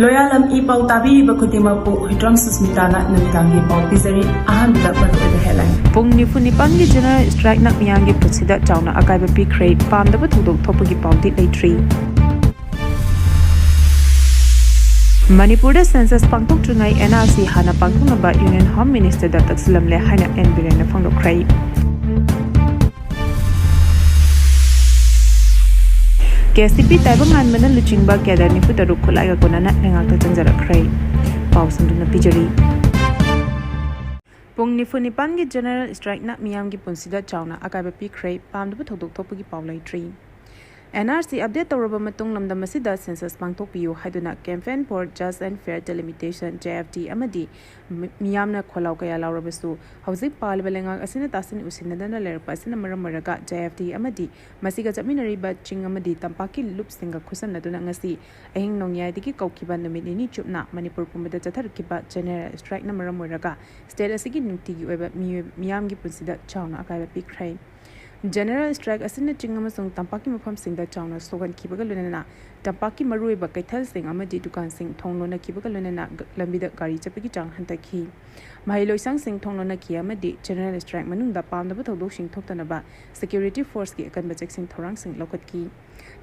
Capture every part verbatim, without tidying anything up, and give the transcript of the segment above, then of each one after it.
ꯂꯣꯌꯥꯂꯝ E ꯄꯥꯎ ꯇꯥꯕꯤꯔꯤꯕ ꯈꯨꯗꯤꯡꯃꯛꯄꯨ ꯍꯨꯏꯗ꯭ꯔꯣꯝ ꯁꯨꯁꯃꯤꯇꯥꯅ ꯅꯨꯃꯤꯗꯥꯡꯒꯤ ꯄꯥꯎ ꯄꯤꯖꯔꯤ꯫ ꯑꯍꯥꯟꯕꯗ ꯃꯔꯨꯑꯣꯏꯕ headline꯫ ꯄꯨꯡ ꯅꯤꯐꯨ ꯅꯤꯄꯥꯟꯒꯤ general strikeꯅ ꯃꯤꯌꯥꯝꯒꯤ ꯄꯨꯟꯁꯤꯗ ꯆꯥꯎꯅ ꯑꯀꯥꯏꯕ ꯄꯤꯈ꯭ꯔꯦ꯫ ꯄꯥꯝꯗꯕ ꯊꯧꯗꯣꯛ ꯊꯣꯛꯄꯒꯤ ꯄꯥꯎꯗꯤ ꯂꯩꯇ꯭ꯔꯤ꯫ ꯃꯅꯤꯄꯨꯔꯗ census ꯄꯥꯡꯊꯣꯛꯇ꯭ꯔꯤꯉꯩ NRC ꯍꯥꯟꯅ ꯄꯥꯡꯊꯣꯛꯅꯕ Union Home Ministerꯗ ꯇꯛꯁꯤꯜꯂꯝꯂꯦ ꯍꯥꯏꯅ ꯑꯦꯟ ꯕꯤꯔꯦꯟꯅ ꯐꯣꯡꯗꯣꯛꯈ꯭ꯔꯦ꯫ KCP ꯇꯥꯏꯕꯪꯉꯥꯟꯕꯅ ꯂꯨꯆꯤꯡꯕ cadre ꯅꯤꯐꯨ ꯇꯔꯨꯛ ꯈꯨꯠꯂꯥꯏꯒ ꯀꯣꯟꯅꯅ ꯂꯩꯉꯥꯛꯇ ꯆꯪꯖꯔꯛꯈ꯭ꯔꯦ꯫ ꯄꯥꯎ ꯁꯟꯗꯣꯛꯅ ꯄꯤꯖꯔꯤ꯫ ꯄꯨꯡ ꯅꯤꯐꯨ ꯅꯤꯄꯥꯟꯒꯤ general strikeꯅ ꯃꯤꯌꯥꯝꯒꯤ ꯄꯨꯟꯁꯤꯗ ꯆꯥꯎꯅ ꯑꯀꯥꯏꯕ ꯄꯤꯈ꯭ꯔꯦ꯫ ꯄꯥꯝꯗꯕ ꯊꯧꯗꯣꯛ ꯊꯣꯛꯄꯒꯤ ꯄꯥꯎ ꯂꯩꯇ꯭ꯔꯤ꯫ NRC update ꯇꯧꯔꯕ ꯃꯇꯨꯡ ꯂꯝꯗꯝ ꯑꯁꯤꯗ census ꯄꯥꯡꯊꯣꯛꯄꯤꯌꯨ ꯍꯥꯏꯗꯨꯅ Campaign for Just and Fair Delimitation, JFD, ꯑꯃꯗꯤ ꯃꯤ-, ꯃꯤꯌꯥꯝꯅ ꯈꯣꯜꯂꯥꯎ ꯀꯌꯥ ꯂꯥꯎꯔꯕꯁꯨ, ꯍꯧꯖꯤꯛ ꯄꯥꯜꯂꯤꯕ ꯂꯩꯉꯥꯛ ꯑꯁꯤꯅ ꯇꯥꯁꯤꯟ ꯎꯁꯤꯟꯅꯗꯅ ꯂꯩꯔꯛꯄ ꯑꯁꯤꯅ ꯃꯔꯝ ꯑꯣꯏꯔꯒ JFD ꯑꯃꯗꯤ ꯃꯁꯤꯒ ꯆꯠꯃꯤꯟꯅꯔꯤꯕ ꯆꯤꯡ ꯑꯃꯗꯤ ꯇꯝꯄꯥꯛꯀꯤ ꯂꯨꯞꯁꯤꯡꯒ ꯈꯨꯠꯁꯝꯅꯗꯨꯅ ꯉꯁꯤ ꯑꯍꯤꯡ ꯅꯣꯡꯌꯥꯏꯗꯒꯤ ꯀꯧꯈꯤꯕ ꯅꯨꯃꯤꯠ ꯅꯤꯅꯤ ꯆꯨꯞꯅ ꯃꯅꯤꯄꯨꯔ ꯄꯨꯝꯕꯗ ꯆꯠꯊꯔꯛꯈꯤꯕ general strikeꯅ ꯃꯔꯝ ꯑꯣꯏꯔꯒ state ꯑꯁꯤꯒꯤ ꯅꯨꯡꯇꯤꯒꯤ ꯑꯣꯏꯕ ꯃꯤꯑꯣꯏ-, ꯃꯤꯌꯥꯝꯒꯤ ꯄꯨꯟꯁꯤꯗ ꯆꯥꯎꯅ ꯑꯀꯥꯏꯕ ꯄꯤꯈ꯭ꯔꯦ꯫ General strike ꯑꯁꯤꯅ ꯆꯤꯡ ꯑꯃꯁꯨꯡ ꯇꯝꯄꯥꯛꯀꯤ ꯃꯐꯝꯁꯤꯡꯗ ꯆꯥꯎꯅ ꯁꯣꯛꯍꯟꯈꯤꯕꯒ ꯂꯣꯏꯅꯅ ꯇꯝꯄꯥꯛꯀꯤ ꯃꯔꯨꯑꯣꯏꯕ ꯀꯩꯊꯦꯜꯁꯤꯡ ꯑꯃꯗꯤ ꯗꯨꯀꯥꯟꯁꯤꯡ ꯊꯣꯡ ꯂꯣꯟꯅꯈꯤꯕꯒ ꯂꯣꯏꯅꯅ ꯒ-, ꯂꯝꯕꯤꯗ ꯒꯥꯔꯤ ꯆꯠꯄꯒꯤ ꯆꯥꯡ ꯍꯟꯊꯈꯤ꯫ ꯃꯍꯩꯂꯣꯏꯁꯪꯁꯤꯡ ꯊꯣꯡ ꯂꯣꯟꯅꯈꯤ ꯑꯃꯗꯤ general strike ꯃꯅꯨꯡꯗ ꯄꯥꯝꯗꯕ ꯊꯧꯗꯣꯛꯁꯤꯡ ꯊꯣꯛꯇꯅꯕ security forceꯀꯤ ꯑꯀꯟꯕ ꯆꯦꯛꯁꯤꯟ ꯊꯧꯔꯥꯡꯁꯤꯡ ꯂꯧꯈꯠꯈꯤ꯫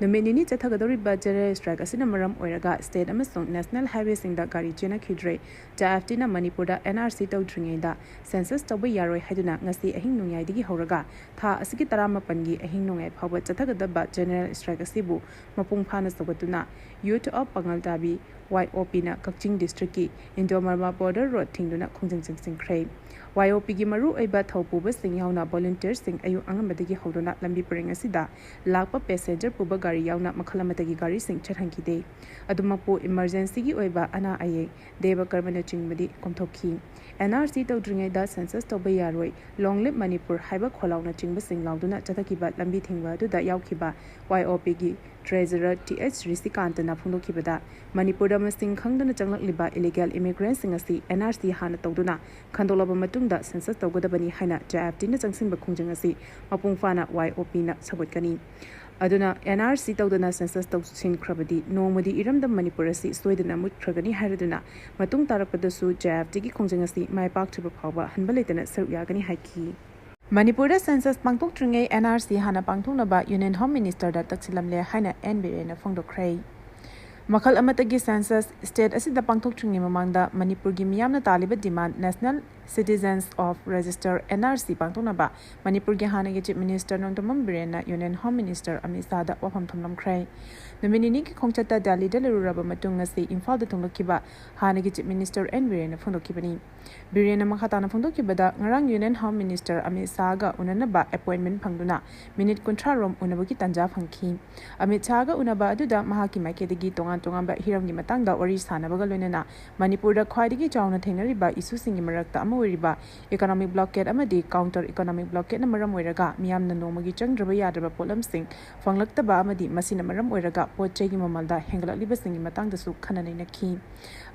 ꯅꯨꯃꯤꯠ ꯅꯤꯅꯤ ꯆꯠꯊꯒꯗꯧꯔꯤꯕ general strike ꯑꯁꯤꯅ ꯃꯔꯝ ꯑꯣꯏꯔꯒ state ꯑꯃꯁꯨꯡ national highwayꯁꯤꯡꯗ ꯒꯥꯔꯤ ꯆꯦꯟꯅꯈꯤꯗ꯭ꯔꯦ꯫ JFDꯅ ꯃꯅꯤꯄꯨꯔꯗ NRC ꯇꯧꯗ꯭ꯔꯤꯉꯩꯗ census ꯇꯧꯕ ꯌꯥꯔꯣꯏ ꯍꯥꯏꯗꯨꯅ ꯉꯁꯤ ꯑꯍꯤꯡ ꯅꯣꯡꯌꯥꯏꯗꯒꯤ ꯍꯧꯔꯒ ꯊꯥ ꯑꯁꯤꯒꯤ ꯇꯔꯥꯃꯥꯄꯟꯒꯤ ꯑꯍꯤꯡ ꯅꯣꯡꯌꯥꯏ ꯐꯥꯎꯕ ꯆꯠꯊꯒꯗꯕ general strike ꯑꯁꯤꯕꯨ ꯃꯄꯨꯡ ꯐꯥꯅ ꯁꯧꯒꯠꯇꯨꯅ Youth of ꯄꯥꯉꯜ ꯇꯥꯕꯤ, YOPꯅ ꯀꯛꯆꯤꯡ districtꯀꯤ ꯏꯟꯗꯣ ꯃꯔꯃꯥ border road ꯊꯤꯡꯗꯨꯅ ꯈꯣꯡꯖꯪ ꯆꯪꯁꯤꯟꯈ꯭ꯔꯦ꯫ YOPꯒꯤ ꯃꯔꯨꯑꯣꯏꯕ ꯊꯧ ꯄꯨꯕꯁꯤꯡ ꯌꯥꯎꯅ volunteerꯁꯤꯡ ꯑꯌꯨꯛ ꯑꯉꯟꯕꯗꯒꯤ ꯍꯧꯗꯨꯅ ꯂꯝꯕꯤ ꯄꯔꯦꯡ ꯑꯁꯤꯗ ꯂꯥꯛꯄ passenger ꯄꯨꯕ ꯒꯥꯔꯤ ꯌꯥꯎꯅ ꯃꯈꯜ ꯑꯃꯠꯇꯒꯤ ꯒꯥꯔꯤꯁꯤꯡ ꯆꯠꯍꯟꯈꯤꯗꯦ꯫ ꯑꯗꯨꯃꯛꯄꯨ emergencyꯒꯤ ꯑꯣꯏꯕ ꯑꯅꯥ ꯑꯌꯦꯛ, ꯗꯦꯕ ꯀꯔꯃꯅꯆꯤꯡꯕꯗꯤ ꯀꯣꯝꯊꯣꯛꯈꯤ꯫ NRC ꯇꯧꯗ꯭ꯔꯤꯉꯩꯗ census ꯇꯧꯕ ꯌꯥꯔꯣꯏ, Long Live Manipur ꯍꯥꯏꯕ ꯈꯣꯜꯂꯥꯎꯅꯆꯤꯡꯕꯁꯤꯡ ꯂꯥꯎꯗꯨꯅ ꯆꯠꯊꯈꯤꯕ ꯂꯝꯕꯤ ꯊꯤꯡꯕ ꯑꯗꯨꯗ ꯌꯥꯎꯈꯤꯕ YOPꯒꯤ treasurer ꯇꯤ ꯑꯩꯆ ꯔꯤꯁꯤꯀꯥꯟꯇꯅ ꯐꯣꯡꯗꯣꯛꯈꯤꯕꯗ, ꯃꯅꯤꯄꯨꯔꯗ ꯃꯁꯤꯡ ꯈꯪꯗꯅ ꯆꯪꯂꯛꯂꯤꯕ illegal immigrantꯁꯤꯡ ꯑꯁꯤ NRC ꯍꯥꯟꯅ ꯇꯧꯗꯨꯅ ꯈꯟꯗꯣꯛꯂꯕ ꯃꯇꯨꯡꯗ census ꯇꯧꯒꯗꯕꯅꯤ ꯍꯥꯏꯅ JFDꯅ ꯆꯪꯁꯤꯟꯕ ꯈꯣꯡꯖꯪ ꯑꯁꯤ ꯃꯄꯨꯡ ꯐꯥꯅ YOPꯅ ꯁꯧꯒꯠꯀꯅꯤ꯫ ꯑꯗꯨꯅ NRC ꯇꯧꯗꯅ census ꯇꯧꯁꯤꯟꯈ꯭ꯔꯕꯗꯤ ꯅꯣꯡꯃꯗꯤ ꯏꯔꯝꯗꯝ ꯃꯅꯤꯄꯨꯔ ꯑꯁꯤ ꯁꯣꯏꯗꯅ ꯃꯨꯠꯈ꯭ꯔꯒꯅꯤ ꯍꯥꯏꯔꯗꯨꯅ ꯃꯇꯨꯡ ꯇꯥꯔꯛꯄꯗꯁꯨ JFDꯒꯤ ꯈꯣꯡꯖꯪ ꯑꯁꯤ ꯃꯥꯏ ꯄꯥꯛꯇ꯭ꯔꯤꯕ ꯐꯥꯎꯕ ꯍꯟꯕ ꯂꯩꯇꯅ ꯁꯔꯨꯛ ꯌꯥꯒꯅꯤ ꯍꯥꯏꯈꯤ꯫ ꯃꯅꯤꯄꯨꯔꯗ census ꯄꯥꯡꯊꯣꯛꯇ꯭ꯔꯤꯉꯩ NRC ꯍꯥꯟꯅ ꯄꯥꯡꯊꯣꯛꯅꯕ Union Home Ministerꯗ ꯇꯛꯁꯤꯜꯂꯝꯂꯦ ꯍꯥꯏꯅ N ꯕꯤꯔꯦꯟꯅ ꯐꯣꯡꯗꯣꯛꯈ꯭ꯔꯦ꯫ ꯃꯈꯜ ꯑꯃꯠꯇꯒꯤ census state ꯑꯁꯤꯗ ꯄꯥꯡꯊꯣꯛꯇ꯭ꯔꯤꯉꯩ ꯃꯃꯥꯡꯗ ꯃꯅꯤꯄꯨꯔꯒꯤ ꯃꯤꯌꯥꯝꯅ ꯇꯥꯜꯂꯤꯕ demand National Citizens of Register NRC ꯄꯥꯡꯊꯣꯛꯅꯕ ꯃꯅꯤꯄꯨꯔꯒꯤ ꯍꯥꯟꯅꯒꯤ Chief Minister Nongthombam ꯕꯤꯔꯦꯟꯅ Union Home Minister Amit ꯁꯥꯍꯗ ꯋꯥꯐꯝ ꯊꯝꯂꯝꯈ꯭ꯔꯦ꯫ ꯅꯨꯃꯤꯠ ꯅꯤꯅꯤꯒꯤ ꯈꯣꯡꯆꯠꯇ ꯗꯦꯜꯂꯤꯗ ꯂꯩꯔꯨꯔꯕ ꯃꯇꯨꯡ ꯉꯁꯤ ꯏꯝꯐꯥꯜꯗ ꯊꯨꯡꯂꯛꯈꯤꯕ ꯍꯥꯟꯅꯒꯤ Chief Minister N ꯕꯤꯔꯦꯟꯅ ꯐꯣꯡꯗꯣꯛꯈꯤꯕꯅꯤ꯫ ꯕꯤꯔꯦꯟꯅ ꯃꯈꯥ ꯇꯥꯅ ꯐꯣꯡꯗꯣꯛꯈꯤꯕꯗ, ꯉꯔꯥꯡ Union Home Minister ꯑꯃꯤꯠ ꯁꯥꯍꯒ ꯎꯅꯅꯕ appointment ꯐꯪꯗꯨꯅ ꯃꯤꯅꯤꯠ ꯀꯨꯟꯊ꯭ꯔꯥ ꯔꯣꯝ ꯎꯅꯕꯒꯤ ꯇꯥꯟꯖꯥ ꯐꯪꯈꯤ꯫ ꯑꯃꯤꯠ ꯁꯥꯍꯒ ꯎꯅꯕ ꯑꯗꯨꯗ ꯃꯍꯥꯛꯀꯤ ꯃꯥꯏꯀꯩꯗꯒꯤ ꯇꯣꯉꯥꯟ ꯇꯣꯉꯥꯟꯕ ꯍꯤꯔꯝꯒꯤ ꯃꯇꯥꯡꯗ ꯋꯥꯔꯤ ꯁꯥꯟꯅꯕꯒ ꯂꯣꯏꯅꯅ ꯃꯅꯤꯄꯨꯔꯗ ꯈ꯭ꯋꯥꯏꯗꯒꯤ ꯆꯥꯎꯅ ꯊꯦꯡꯅꯔꯤꯕ issueꯁꯤꯡꯒꯤ ꯃꯔꯛꯇ ꯑꯃ ꯑꯣꯏꯔꯤꯕ economic blockade ꯑꯃꯗꯤ counter economic blockadeꯅ ꯃꯔꯝ ꯑꯣꯏꯔꯒ ꯃꯤꯌꯥꯝꯅ ꯅꯣꯡꯃꯒꯤ ꯆꯪꯗ꯭ꯔꯕ ꯌꯥꯗ꯭ꯔꯕ ꯄꯣꯠꯂꯝꯁꯤꯡ ꯐꯪꯂꯛꯇꯕ ꯑꯃꯗꯤ ꯃꯁꯤꯅ ꯃꯔꯝ ꯑꯣꯏꯔꯒ ꯄꯣꯠ ꯆꯩꯒꯤ ꯃꯃꯜꯗ ꯍꯦꯟꯒꯠꯂꯛꯂꯤꯕꯁꯤꯡꯒꯤ ꯃꯇꯥꯡꯗꯁꯨ ꯈꯟꯅ ꯅꯩꯅꯈꯤ꯫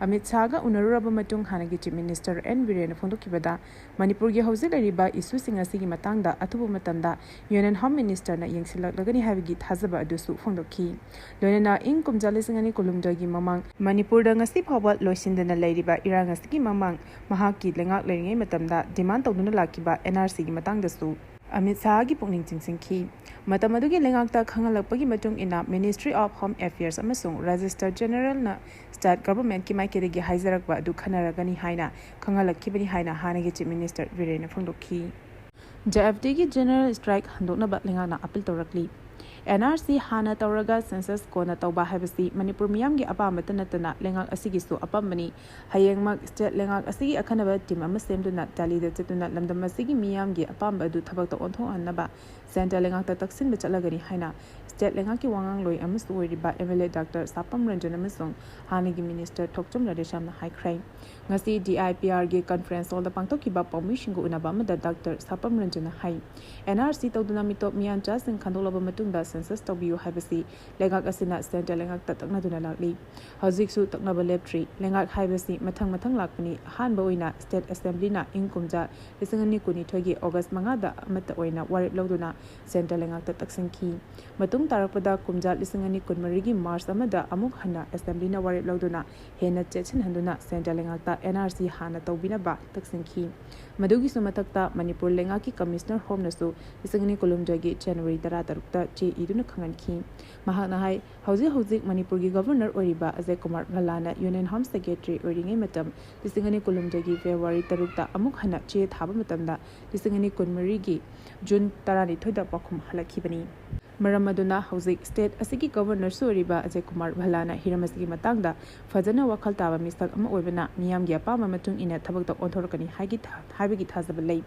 ꯑꯃꯤꯠ ꯁꯥꯍꯒ ꯎꯅꯔꯨꯔꯕ ꯃꯇꯨꯡ ꯍꯥꯟꯅꯒꯤ Chief Minister N ꯕꯤꯔꯦꯟꯅ ꯐꯣꯡꯗꯣꯛꯈꯤꯕꯗ, ꯃꯅꯤꯄꯨꯔꯒꯤ ꯍꯧꯖꯤꯛ ꯂꯩꯔꯤꯕ issueꯁꯤꯡ ꯑꯁꯤꯒꯤ ꯃꯇꯥꯡꯗ ꯑꯊꯨꯕ ꯃꯇꯝꯗ Union Home Ministerꯅ ꯌꯦꯡꯁꯤꯜꯂꯛꯂꯒꯅꯤ ꯍꯥꯏꯕꯒꯤ ꯊꯥꯖꯕ ꯑꯗꯨꯁꯨ ꯐꯣꯡꯗꯣꯛꯈꯤ꯫ ꯂꯣꯏꯅꯅ ꯏꯪ ꯀꯨꯝꯖꯥ ꯂꯤꯁꯤꯡ ꯑꯅꯤ ꯀꯨꯟꯍꯨꯝꯗꯣꯏꯒꯤ ꯃꯃꯥꯡ ꯃꯅꯤꯄꯨꯔꯗ ꯉꯁꯤ ꯐꯥꯎꯕ ꯂꯣꯏꯁꯤꯟꯗꯅ ꯂꯩꯔꯤꯕ ꯏꯔꯥꯡ ꯑꯁꯤꯒꯤ ꯃꯃꯥꯡ ꯃꯍꯥꯛꯀꯤ ꯂꯩꯉꯥꯛ ꯂꯩꯔꯤꯉꯩ ꯃꯇꯝꯗ demand ꯇꯧꯗꯨꯅ ꯂꯥꯛꯈꯤꯕ NRCꯒꯤ ꯃꯇꯥꯡꯗꯁꯨ ꯑꯃꯤꯠ ꯁꯥꯍꯒꯤ ꯄꯨꯛꯅꯤꯡ ꯆꯤꯡꯁꯤꯟꯈꯤ꯫ ꯃꯇꯝ ꯑꯗꯨꯒꯤ ꯂꯩꯉꯥꯛꯇ ꯈꯪꯍꯜꯂꯛꯄꯒꯤ ꯃꯇꯨꯡ ꯏꯟꯅ Ministry of Home Affairs ꯑꯃꯁꯨꯡ Registrar Generalꯅ state governmentꯀꯤ ꯃꯥꯏꯀꯩꯗꯒꯤ ꯍꯥꯏꯖꯔꯛꯄ ꯑꯗꯨ ꯈꯟꯅꯔꯒꯅꯤ ꯍꯥꯏꯅ ꯈꯪꯍꯜꯂꯛꯈꯤꯕꯅꯤ ꯍꯥꯏꯅ ꯍꯥꯟꯅꯒꯤ Chief Minister ꯕꯤꯔꯦꯟꯅ ꯐꯣꯡꯗꯣꯛꯈꯤ꯫ JFDꯒꯤ general strike ꯍꯟꯗꯣꯛꯅꯕ ꯂꯩꯉꯥꯛꯅ appeal ꯇꯧꯔꯛꯂꯤ꯫ NRC ꯍꯥꯟꯅ ꯇꯧꯔꯒ census ꯀꯣꯟꯅ ꯇꯧꯕ ꯍꯥꯏꯕꯁꯤ ꯃꯅꯤꯄꯨꯔ ꯃꯤꯌꯥꯝꯒꯤ ꯑꯄꯥꯝꯕꯇ ꯅꯠꯇꯅ ꯂꯩꯉꯥꯛ ꯑꯁꯤꯒꯤꯁꯨ ꯑꯄꯥꯝꯕꯅꯤ꯫ ꯍꯌꯦꯡꯃꯛ state ꯂꯩꯉꯥꯛ ꯑꯁꯤꯒꯤ ꯑꯈꯟꯅꯕ team ꯑꯃ ꯁꯦꯝꯗꯨꯅ ꯗꯦꯜꯂꯤꯗ ꯆꯠꯇꯨꯅ ꯂꯝꯗꯝ ꯑꯁꯤꯒꯤ ꯃꯤꯌꯥꯝꯒꯤ ꯑꯄꯥꯝꯕ ꯑꯗꯨ ꯊꯕꯛꯇ ꯑꯣꯟꯊꯣꯛꯍꯟꯅꯕ centre ꯂꯩꯉꯥꯛꯇ ꯇꯛꯁꯤꯟꯕ ꯆꯠꯂꯒꯅꯤ ꯍꯥꯏꯅ state ꯂꯩꯉꯥꯛꯀꯤ ꯋꯥꯉꯥꯡꯂꯣꯏ ꯑꯃꯁꯨ ꯑꯣꯏꯔꯤꯕ MLA Doctor ꯁꯥꯄꯝ ꯔꯟꯖꯟ ꯑꯃꯁꯨꯡ ꯍꯥꯟꯅꯒꯤ Minister ꯊꯣꯛꯆꯣꯝ ꯔꯥꯙꯦꯁ꯭ꯌꯥꯝꯅ ꯍꯥꯏꯈ꯭ꯔꯦ꯫ ꯉꯁꯤ DIPRꯒꯤ conference hallꯗ ꯄꯥꯡꯊꯣꯛꯈꯤꯕ ꯄꯥꯎꯃꯤꯁꯤꯡꯒ ꯎꯅꯕ ꯑꯃꯗ Doctor ꯁꯥꯄꯝ ꯔꯟꯖꯟꯅ ꯍꯥꯏ, NRC ꯇꯧꯗꯨꯅ ꯃꯤꯇꯣꯞ ꯃꯤꯌꯥꯟꯆꯥꯁꯤꯡ ꯈꯟꯗꯣꯛꯂꯕ ꯃꯇꯨꯡ ꯁꯦꯟꯁꯁ ꯇꯧꯕꯤꯌꯨ ꯍꯥꯏꯕꯁꯤ ꯂꯩꯉꯥꯛ ꯑꯁꯤꯅ ꯁꯦꯟꯇ꯭ꯔꯦꯜ ꯂꯩꯉꯥꯛꯇ ꯇꯛꯅꯗꯨꯅ ꯂꯥꯛꯂꯤ꯫ ꯍꯧꯖꯤꯛꯁꯨ ꯇꯛꯅꯕ ꯂꯦꯞꯇ꯭ꯔꯤ꯫ ꯂꯩꯉꯥꯛ ꯍꯥꯏꯕꯁꯤ ꯃꯊꯪ ꯃꯊꯪ ꯂꯥꯛꯄꯅꯤ꯫ ꯑꯍꯥꯟꯕ ꯑꯣꯏꯅ ꯁ꯭ꯇꯦꯠ ꯑꯦꯁꯦꯝꯕ꯭ꯂꯤꯅ ꯏꯪ ꯀꯨꯝꯖꯥ ꯂꯤꯁꯤꯡ ꯑꯅꯤ ꯀꯨꯟꯅꯤꯊꯣꯏꯒꯤ ꯑꯣꯒꯁ ꯃꯉꯥꯗ ꯑꯃꯠꯇ ꯑꯣꯏꯅ ꯋꯥꯔꯦꯞ ꯂꯧꯗꯨꯅ ꯁꯦꯟꯇ꯭ꯔꯦꯜ ꯂꯩꯉꯥꯛꯇ ꯇꯛꯁꯤꯟꯈꯤ꯫ ꯃꯇꯨꯡ ꯇꯥꯔꯛꯄꯗ ꯀꯨꯝꯖꯥ ꯂꯤꯁꯤꯡ ꯑꯅꯤ ꯀꯨꯟꯃꯔꯤꯒꯤ ꯃꯥꯔꯆ ꯑꯃꯗ ꯑꯃꯨꯛ ꯍꯟꯅ ꯑꯦꯁꯦꯝꯕ꯭ꯂꯤꯅ ꯋꯥꯔꯦꯞ ꯂꯧꯗꯨꯅ ꯍꯦꯟꯅ ꯆꯦꯠꯁꯤꯟꯍꯟꯗꯨꯅ ꯁꯦꯟꯇ꯭ꯔꯦꯜ ꯂꯩꯉꯥꯛꯇ ꯑꯦꯟ ꯑꯥꯔ ꯁꯤ ꯍꯥꯟꯅ ꯇꯧꯕꯤꯅꯕ ꯇꯛꯁꯤꯟꯈꯤ꯫ ꯃꯗꯨꯒꯤꯁꯨ ꯃꯊꯛꯇ ꯃꯅꯤꯄꯨꯔ ꯂꯩꯉꯥꯛꯀꯤ ꯀꯃꯤꯁꯅꯔ ꯍꯣꯝꯅꯁꯨ ꯂꯤꯁꯤꯡ ꯑꯅꯤ ꯀꯨꯟꯍꯨꯝꯗꯣꯏꯒꯤ ꯖꯅꯋꯥꯔꯤ ꯇꯔꯥꯇꯔꯨꯛꯇ ꯆꯦ ꯏꯗꯨꯅ ꯈꯪꯍꯟꯈꯤ꯫ ꯃꯍꯥꯛꯅ ꯍꯥꯏ, ꯍꯧꯖꯤꯛ ꯍꯧꯖꯤꯛ ꯃꯅꯤꯄꯨꯔꯒꯤ ꯒꯕꯔꯅꯔ ꯑꯣꯏꯔꯤꯕ Ajay Kumar ꯚꯜꯂꯥꯅ union home secretary ꯑꯣꯏꯔꯤꯉꯩ ꯃꯇꯝ ꯂꯤꯁꯤꯡ ꯑꯅꯤ ꯀꯨꯟꯍꯨꯝꯗꯣꯏꯒꯤ ꯐꯦꯕ꯭ꯔꯨꯋꯥꯔꯤ ꯇꯔꯨꯛꯇ ꯑꯃꯨꯛ ꯍꯟꯅ ꯆꯦ ꯊꯥꯕ ꯃꯇꯝꯗ ꯂꯤꯁꯤꯡ ꯑꯅꯤ ꯀꯨꯟꯃꯔꯤꯒꯤ ꯖꯨꯟ ꯇꯔꯥꯅꯤꯊꯣꯏꯗ ꯄꯥꯎꯈꯨꯝ ꯍꯜꯂꯛꯈꯤꯕꯅꯤ꯫ ꯃꯔꯝ ꯑꯗꯨꯅ ꯍꯧꯖꯤꯛ ꯁ꯭ꯇꯦꯠ ꯑꯁꯤꯒꯤ ꯒꯕꯔꯅꯔꯁꯨ ꯑꯣꯏꯔꯤꯕ ꯑꯖꯌ ꯀꯨꯃꯥꯔ ꯚꯜꯂꯥꯅ ꯍꯤꯔꯝ ꯑꯁꯤꯒꯤ ꯃꯇꯥꯡꯗ ꯐꯖꯅ ꯋꯥꯈꯜ ꯇꯥꯕ ꯃꯤꯁꯛ ꯑꯃ ꯑꯣꯏꯕꯅ ꯃꯤꯌꯥꯝꯒꯤ ꯑꯄꯥꯝꯕ ꯃꯇꯨꯡ ꯏꯟꯅ ꯊꯕꯛꯇ ꯑꯣꯟꯊꯣꯔꯛꯀꯅꯤ ꯍꯥꯏꯒꯤ ꯊꯥ-, ꯍꯥꯏꯕꯒꯤ ꯊꯥꯖꯕ ꯂꯩ꯫